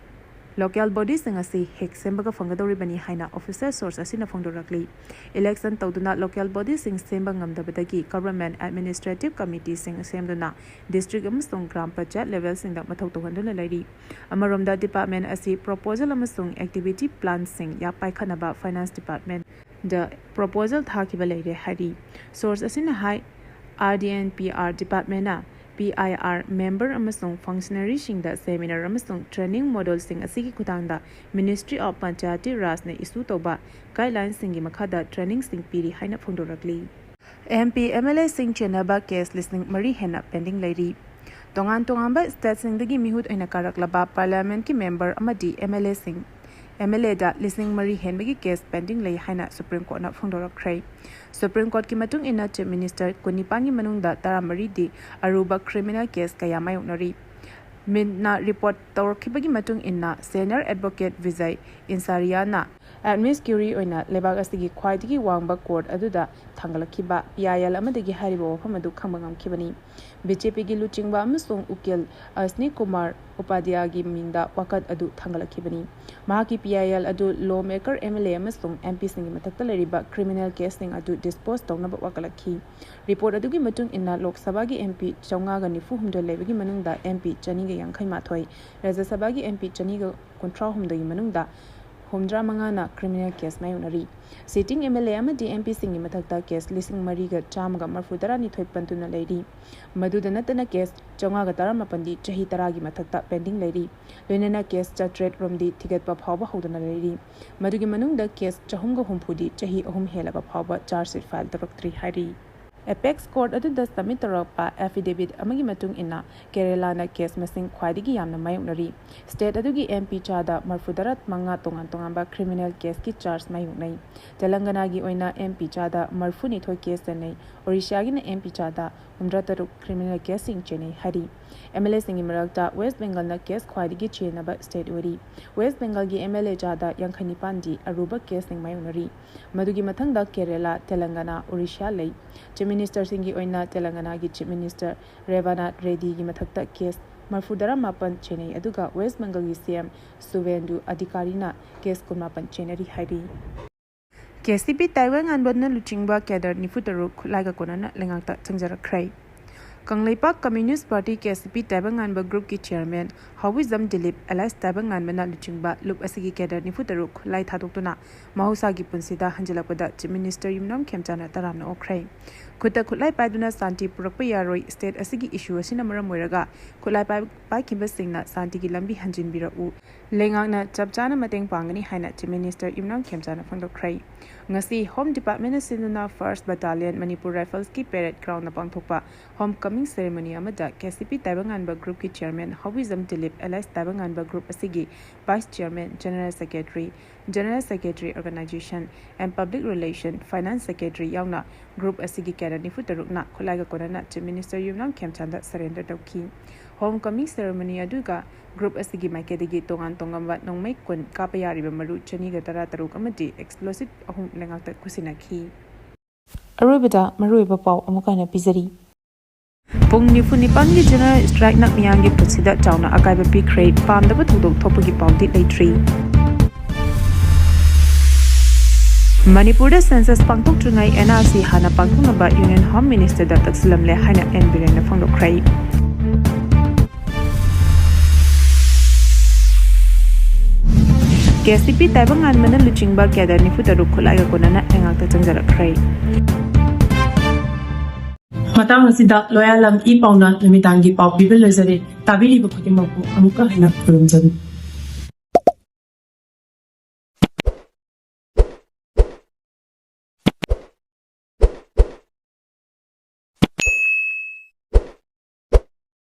local bodyꯁꯤꯡ ꯑꯁꯤ ꯍꯦꯛ ꯁꯦꯝꯕꯒ ꯐꯪꯒꯗꯧꯔꯤꯕꯅꯤ ꯍꯥꯏꯅ official source ꯑꯁꯤꯅ ꯐꯣꯡꯗꯣꯔꯛꯂꯤ꯫ Election ꯇꯧꯗꯨꯅ local bodyꯁꯤꯡ ꯁꯦꯝꯕ ꯉꯝꯗꯕꯗꯒꯤ government administrative committeeꯁꯤꯡ ꯁꯦꯝꯗꯨꯅ district ꯑꯃꯁꯨꯡ ꯒ꯭ꯔꯥꯝ ꯄꯟꯆꯥꯌꯠ levelꯁꯤꯡꯗ ꯃꯊꯧ ꯇꯧꯍꯟꯗꯨꯅ ꯂꯩꯔꯤ꯫ ꯑꯃꯔꯣꯝꯗ, department ꯑꯁꯤ proposal ꯑꯃꯁꯨꯡ activity planꯁꯤꯡ ꯌꯥ ꯄꯥꯏꯈꯠꯅꯕ Finance Departmentꯗ proposal ꯊꯥꯈꯤꯕ ꯂꯩꯔꯦ ꯍꯥꯏꯔꯤ꯫ Source ꯑꯁꯤꯅ ꯍꯥꯏ, R D and P R departmentꯅ P I R member ꯑꯃꯁꯨꯡ functionaryꯁꯤꯡꯗ seminar ꯑꯃꯁꯨꯡ training moduleꯁꯤꯡ ꯑꯁꯤꯒꯤ ꯈꯨꯠꯊꯥꯡꯗ Ministry of Panchayati Rajꯅ issue ꯇꯧꯕ guidelinesꯁꯤꯡꯒꯤ ꯃꯈꯥꯗ trainingꯁꯤꯡ ꯄꯤꯔꯤ ꯍꯥꯏꯅ ꯐꯣꯡꯗꯣꯔꯛꯂꯤ꯫ MP, MLAꯁꯤꯡ ꯆꯦꯟꯅꯕ case ꯂꯤꯁꯤꯡ ꯃꯔꯤ ꯍꯦꯟꯅ pending ꯂꯩꯔꯤ꯫ ꯇꯣꯉꯥꯟ ꯇꯣꯉꯥꯟꯕ stateꯁꯤꯡꯗꯒꯤ ꯃꯤꯍꯨꯠ ꯑꯣꯏꯅ ꯀꯥꯔꯛꯂꯕ parliamentꯀꯤ member ꯑꯃꯗꯤ MLAꯁꯤꯡ, MLAꯗ ꯂꯤꯁꯤꯡ ꯃꯔꯤ ꯍꯦꯟꯕꯒꯤ case pending ꯂꯩ ꯍꯥꯏꯅ Supreme Courtꯅ ꯐꯣꯡꯗꯣꯔꯛꯈ꯭ꯔꯦ꯫ Supreme Courtꯀꯤ ꯃꯇꯨꯡ ꯏꯟꯅ, Chief Minister ꯀꯨꯟꯅꯤꯄꯥꯟꯒꯤ ꯃꯅꯨꯡꯗ ꯇꯔꯥꯃꯔꯤꯗꯤ ꯑꯔꯨꯕ criminal case ꯀꯌꯥ ꯃꯥꯌꯣꯛꯅꯔꯤ꯫ Mintꯅ report ꯇꯧꯔꯛꯈꯤꯕꯒꯤ ꯃꯇꯨꯡ ꯏꯟꯅ, senior advocate Vijay Insariaꯅ amicus curiae ꯑꯣꯏꯅ ꯂꯩꯕꯥꯛ ꯑꯁꯤꯒꯤ ꯈ꯭ꯋꯥꯏꯗꯒꯤ ꯋꯥꯡꯕ court ꯑꯗꯨꯗ ꯊꯥꯡꯒꯠꯂꯛꯈꯤꯕ P I L ꯑꯃꯗꯒꯤ ꯍꯥꯏꯔꯤꯕ ꯋꯥꯐꯝ ꯑꯗꯨ ꯈꯪꯕ ꯉꯝꯈꯤꯕꯅꯤ꯫ BJPꯒꯤ ꯂꯨꯆꯤꯡꯕ ꯑꯃꯁꯨꯡ ꯎꯀꯤꯜ ꯑꯁꯅꯤ ꯀꯨꯃꯥꯔ ꯎꯄꯥꯙ꯭ꯌꯥꯌꯒꯤ ꯃꯤꯡꯗ ꯋꯥꯀꯠ ꯑꯗꯨ ꯊꯥꯡꯒꯠꯂꯛꯈꯤꯕꯅꯤ꯫ ꯃꯍꯥꯛꯀꯤ P I L ꯑꯗꯨ lawmaker, MLA ꯑꯃꯁꯨꯡ MPꯁꯤꯡꯒꯤ ꯃꯊꯛꯇ ꯂꯩꯔꯤꯕ criminal caseꯁꯤꯡ ꯑꯗꯨ dispose ꯇꯧꯅꯕ ꯋꯥꯀꯠꯂꯛꯈꯤ꯫ Report ꯑꯗꯨꯒꯤ ꯃꯇꯨꯡ ꯏꯟꯅ, ꯂꯣꯛ ꯁꯚꯥꯒꯤ MP ꯆꯥꯝꯃꯉꯥꯒ ꯅꯤꯐꯨ ꯍꯨꯝꯗꯣꯏ ꯂꯩꯕꯒꯤ ꯃꯅꯨꯡꯗ MP ꯆꯅꯤꯒ ꯌꯥꯡꯈꯩ ꯃꯥꯊꯣꯏ, ꯔꯥꯖ꯭ꯌ ꯁꯚꯥꯒꯤ MP ꯆꯅꯤꯒ ꯀꯨꯟꯊ꯭ꯔꯥ ꯍꯨꯝꯗꯣꯏꯒꯤ ꯃꯅꯨꯡꯗ ꯍꯨꯝꯗ꯭ꯔꯥ ꯃꯉꯥꯅ criminal case ꯃꯥꯌꯣꯛꯅꯔꯤ꯫ Sitting MLA ꯑꯃꯗꯤ MPꯁꯤꯡꯒꯤ ꯃꯊꯛꯇ case ꯂꯤꯁꯤꯡ ꯃꯔꯤꯒ ꯆꯥꯝꯃꯒ ꯃꯔꯤꯐꯨ ꯇꯔꯥꯅꯤꯊꯣꯏ ꯄꯟꯗꯨꯅ ꯂꯩꯔꯤ꯫ ꯃꯗꯨꯗ ꯅꯠꯇꯅ, case ꯆꯥꯝꯃꯉꯥꯒ ꯇꯔꯥꯃꯥꯄꯟꯗꯤ ꯆꯍꯤ ꯇꯔꯥꯒꯤ ꯃꯊꯛꯇ pending ꯂꯩꯔꯤ꯫ ꯂꯣꯏꯅꯅ case ꯆꯥꯇ꯭ꯔꯦꯠ ꯔꯣꯝꯗꯤ ꯊꯤꯒꯠꯄ ꯐꯥꯎꯕ ꯍꯧꯗꯅ ꯂꯩꯔꯤ꯫ ꯃꯗꯨꯒꯤ ꯃꯅꯨꯡꯗ case ꯆꯍꯨꯝꯒ ꯍꯨꯝꯐꯨꯗꯤ ꯆꯍꯤ ꯑꯍꯨꯝ ꯍꯦꯜꯂꯕ ꯐꯥꯎꯕ charge sheet file ꯇꯧꯔꯛꯇ꯭ꯔꯤ ꯍꯥꯏꯔꯤ꯫ ꯑꯦꯄꯦꯛꯁ ꯀꯣꯔꯠ ꯑꯗꯨꯗ ꯁꯕꯃꯤꯠ ꯇꯧꯔꯛꯄ ꯑꯦꯐꯤꯗꯦꯕꯤꯠ ꯑꯃꯒꯤ ꯃꯇꯨꯡ ꯏꯟꯅ, ꯀꯦꯔꯦꯂꯥꯅ ꯀꯦꯁ ꯃꯁꯤꯡ ꯈ꯭ꯋꯥꯏꯗꯒꯤ ꯌꯥꯝꯅ ꯃꯥꯌꯣꯛꯅꯔꯤ꯫ ꯁ꯭ꯇꯦꯠ ꯑꯗꯨꯒꯤ ꯑꯦꯝ ꯄꯤ ꯆꯥꯗ ꯃꯔꯐꯨ ꯇꯔꯥ ꯃꯉꯥ ꯇꯣꯉꯥꯟ ꯇꯣꯉꯥꯟꯕ ꯀ꯭ꯔꯤꯃꯤꯅꯦꯜ ꯀꯦꯁꯀꯤ ꯆꯥꯔꯖ ꯃꯥꯌꯣꯛꯅꯩ꯫ ꯇꯦꯂꯪꯒꯅꯥꯒꯤ ꯑꯣꯏꯅ ꯑꯦꯝ ꯄꯤ ꯆꯥꯗ ꯃꯔꯐꯨꯅꯤꯊꯣꯏ ꯀꯦꯁ ꯆꯦꯟꯅꯩ꯫ ꯑꯣꯔꯤꯁꯥꯒꯤꯅ ꯑꯦꯝ ꯄꯤ ꯆꯥꯗ ꯍꯨꯝꯗ꯭ꯔꯥ ꯇꯔꯨꯛ ꯀ꯭ꯔꯤꯃꯤꯅꯦꯜ ꯀꯦꯁꯁꯤꯡ ꯆꯦꯟꯅꯩ ꯍꯥꯏꯔꯤ꯫ ꯑꯦꯝ ꯑꯦꯜ ꯑꯦꯁꯤꯡꯒꯤ ꯃꯔꯛꯇ ꯋꯦꯁ ꯕꯦꯡꯒꯜꯅ ꯀꯦꯁ ꯈ꯭ꯋꯥꯏꯗꯒꯤ ꯆꯦꯟꯅꯕ ꯁ꯭ꯇꯦꯠ ꯑꯣꯏꯔꯤ꯫ ꯋꯦꯁ ꯕꯦꯡꯒꯜꯒꯤ ꯑꯦꯝ ꯑꯦꯜ ꯑꯦ ꯆꯥꯗ ꯌꯥꯡꯈꯩ ꯅꯤꯄꯥꯟꯗꯤ ꯑꯔꯨꯕ ꯀꯦꯁꯁꯤꯡ ꯃꯥꯌꯣꯛꯅꯔꯤ꯫ ꯃꯗꯨꯒꯤ ꯃꯊꯪꯗ ꯀꯦꯔꯦꯂꯥ, ꯇꯦꯂꯪꯒꯅꯥ, ꯑꯣꯔꯤꯁꯥ ꯂꯩ꯫ ꯆꯤꯐ ꯃꯤꯅꯤꯁꯇꯔꯁꯤꯡꯒꯤ ꯑꯣꯏꯅ ꯇꯦꯂꯪꯒꯅꯥꯒꯤ ꯆꯤꯐ ꯃꯤꯅꯤꯁꯇꯔ ꯔꯦꯕꯥꯅꯥꯊ ꯔꯦꯗꯤꯒꯤ ꯃꯊꯛꯇ ꯀꯦꯁ ꯃꯔꯐꯨ ꯇꯔꯥ ꯃꯥꯄꯟ ꯆꯦꯟꯅꯩ, ꯑꯗꯨꯒ ꯋꯦꯁ ꯕꯦꯡꯒꯜꯒꯤ ꯁꯤ ꯑꯦꯝ ꯁꯨꯚꯦꯟꯗꯨ ꯑꯙꯤꯀꯥꯔꯤꯅ ꯀꯦꯁ ꯀꯨꯟꯃꯥꯄꯟ ꯆꯦꯟꯅꯔꯤ ꯍꯥꯏꯔꯤ꯫ ꯀꯦ ꯁꯤ ꯄꯤ ꯇꯥꯏꯕꯪꯉꯥꯟꯕꯅ ꯂꯨꯆꯤꯡꯕ ꯀꯦꯗꯔ ꯅꯤꯐꯨ ꯇꯔꯨꯛ ꯈꯨꯠꯂꯥꯏꯒ ꯀꯣꯟꯅꯅ ꯂꯩꯉꯥꯛꯇ ꯆꯪꯖꯔꯛꯈ꯭ꯔꯦ꯫ ꯀꯪꯂꯩꯄꯥꯛ ꯀꯝꯃ꯭ꯌꯨꯅꯤꯁ ꯄꯥꯔꯇꯤ, ꯀꯦ ꯁꯤ ꯄꯤ ꯇꯥꯏꯕꯪꯉꯥꯟꯕ ꯒ꯭ꯔꯨꯞꯀꯤ ꯆꯤꯌꯔꯃꯦꯟ ꯍꯥꯎꯋꯤꯖꯝ ꯗꯤꯂꯤꯞ ꯑꯦꯂꯥꯏꯁ ꯇꯥꯏꯕꯪꯉꯥꯟꯕꯅ ꯂꯨꯆꯤꯡꯕ ꯂꯨꯞ ꯑꯁꯤꯒꯤ ꯀꯦꯗꯔ ꯅꯤꯐꯨ ꯇꯔꯨꯛ ꯈꯨꯠꯂꯥꯏ ꯊꯥꯗꯣꯛꯇꯨꯅ ꯃꯍꯧꯁꯥꯒꯤ ꯄꯨꯟꯁꯤꯗ ꯍꯟꯖꯤꯜꯂꯛꯄꯗ ꯆꯤꯐ ꯃꯤꯅꯤꯁꯇꯔ ꯌꯨꯝꯅꯥꯝ ꯈꯦꯝꯆꯥꯅ ꯇꯔꯥꯝꯅ ꯑꯣꯛꯈ꯭ꯔꯦ꯫ ꯈꯨꯠꯇ ꯈꯨꯠꯂꯥꯏ ꯄꯥꯏꯗꯨꯅ ꯁꯥꯟꯇꯤ ꯄꯨꯔꯛꯄ ꯌꯥꯔꯣꯏ, ꯁ꯭ꯇꯦꯠ ꯑꯁꯤꯒꯤ ꯏꯁꯨ ꯑꯁꯤꯅ ꯃꯔꯝ ꯑꯣꯏꯔꯒ ꯈꯨꯠꯂꯥꯏ ꯄꯥꯏ-, ꯄꯥꯏꯈꯤꯕꯁꯤꯡꯅ ꯁꯥꯟꯇꯤꯒꯤ ꯂꯝꯕꯤ ꯍꯟꯖꯤꯟꯕꯤꯔꯛꯎ, ꯂꯩꯉꯥꯛꯅ ꯆꯞ ꯆꯥꯅ ꯃꯇꯦꯡ ꯄꯥꯡꯒꯅꯤ ꯍꯥꯏꯅ ꯆꯤꯐ ꯃꯤꯅꯤꯁꯇꯔ ꯌꯨꯝꯅꯥꯝ ꯈꯦꯝꯆꯥꯅ ꯐꯣꯡꯗꯣꯛꯈ꯭ꯔꯦ꯫ ꯉꯁꯤ ꯍꯣꯝ ꯗꯤꯄꯥꯔꯠꯃꯦꯟꯅ ꯁꯤꯟꯗꯨꯅ ꯐꯥꯔꯁ ꯕꯠꯇꯥꯂꯤꯌꯟ ꯃꯅꯤꯄꯨꯔ ꯔꯥꯏꯐꯜꯁꯀꯤ ꯄꯦꯔꯦꯗ ꯒ꯭ꯔꯥꯎꯟꯗ ꯄꯥꯡꯊꯣꯛꯄ ꯍꯣꯝ ꯀꯃꯤꯡ ꯁꯦꯔꯦꯃꯣꯅꯤ ꯑꯃꯗ ꯀꯦ ꯁꯤ ꯄꯤ ꯇꯥꯏꯕꯪꯉꯥꯟꯕ ꯒ꯭ꯔꯨꯞꯀꯤ ꯆꯤꯌꯔꯃꯦꯟ ꯍꯥꯎꯋꯤꯖꯝ ꯗꯤꯂꯤꯞ ꯑꯦꯂꯥꯏꯁ ꯇꯥꯏꯕꯪꯉꯥꯟꯕ ꯒ꯭ꯔꯨꯞ ꯑꯁꯤꯒꯤ vice chairman, general secretary, general secretary organisation and public relation, finance secretary ꯌꯥꯎꯅ ꯒ꯭ꯔꯨꯞ ꯑꯁꯤꯒꯤ ꯀꯦꯗꯔ ꯅꯤꯐꯨ ꯇꯔꯨꯛꯅ ꯈꯨꯠꯂꯥꯏꯒ ꯀꯣꯟꯅꯅ chief minister Yumnam Khemchand surrender ꯇꯧꯈꯤ꯫ ꯍꯣꯝ ꯀꯃꯤꯡ ꯁꯦꯔꯦꯃꯣꯅꯤ ꯑꯗꯨꯒ ꯒ꯭ꯔꯨꯞ ꯑꯁꯤꯒꯤ ꯃꯥꯏꯀꯩꯗꯒꯤ ꯇꯣꯉꯥꯟ ꯇꯣꯉꯥꯟꯕ ꯅꯣꯡꯃꯩ ꯀꯨꯟ ꯀꯥꯞꯄ ꯌꯥꯔꯤꯕ ꯃꯔꯨ ꯆꯅꯤꯒ ꯇꯔꯥ ꯇꯔꯨꯛ ꯑꯃꯗꯤ ꯑꯦꯛꯁꯄ꯭ꯂꯣꯁꯤꯚ ꯑꯍꯨꯝ ꯂꯩꯉꯥꯛꯇ ꯈꯨꯠꯁꯤꯟꯅꯈꯤ꯫ ꯑꯔꯣꯏꯕꯗ ꯃꯔꯨꯑꯣꯏꯕ ꯄꯥꯎ ꯑꯃꯨꯛ ꯍꯟꯅ ꯄꯤꯖꯔꯤ꯫ ꯄꯨꯡ ꯅꯤꯐꯨ ꯅꯤꯄꯥꯟꯒꯤ ꯖꯦꯅꯔꯦꯜ ꯁ꯭ꯇ꯭ꯔꯥꯏꯛꯅ ꯃꯤꯌꯥꯝꯒꯤ ꯄꯨꯟꯁꯤꯗ ꯆꯥꯎꯅ ꯑꯀꯥꯏꯕ ꯄꯤꯈ꯭ꯔꯦ꯫ ꯄꯥꯝꯗꯕ ꯊꯧꯗꯣꯛ ꯊꯣꯛꯄꯒꯤ ꯄꯥꯎꯗꯤ ꯂꯩꯇ꯭ꯔꯤ꯫ ꯃꯅꯤꯄꯨꯔꯗ ꯁꯦꯟꯁꯁ ꯄꯥꯡꯊꯣꯛꯇ꯭ꯔꯤꯉꯩ ꯑꯦꯟ ꯑꯥꯔ ꯁꯤ ꯍꯥꯟꯅ ꯄꯥꯡꯊꯣꯛꯅꯕ ꯌꯨꯅꯤꯌꯟ ꯍꯣꯝ ꯃꯤꯅꯤꯁꯇꯔꯗ ꯇꯛꯁꯤꯜꯂꯝꯂꯦ ꯍꯥꯏꯅ ꯑꯦꯟ ꯕꯤꯔꯦꯟꯅ ꯐꯣꯡꯗꯣꯛꯈ꯭ꯔꯦ꯫ ꯀꯦ ꯁꯤ ꯄꯤ ꯇꯥꯏꯕꯪꯉꯥꯟꯕꯅ ꯂꯨꯆꯤꯡꯕ ꯀꯦꯗꯔ ꯅꯤꯐꯨ ꯇꯔꯨꯛ ꯈꯨꯠꯂꯥꯏꯒ ꯀꯣꯟꯅꯅ ꯂꯩꯉꯥꯛꯇ ꯆꯪꯖꯔꯛꯈ꯭ꯔꯦ꯫ ꯃꯇꯥꯡ ꯑꯁꯤꯗ ꯂꯣꯌꯥꯂꯝ ꯏ ꯄꯥꯎꯅ ꯅꯨꯃꯤꯗꯥꯡꯒꯤ ꯄꯥꯎ ꯄꯤꯕ ꯂꯣꯏꯖꯔꯦ꯫ ꯇꯥꯕꯤꯔꯤꯕ ꯈꯨꯗꯤꯡꯃꯛꯄꯨ ꯑꯃꯨꯛꯀ ꯍꯟꯅ ꯈꯨꯔꯨꯝꯖꯔꯤ꯫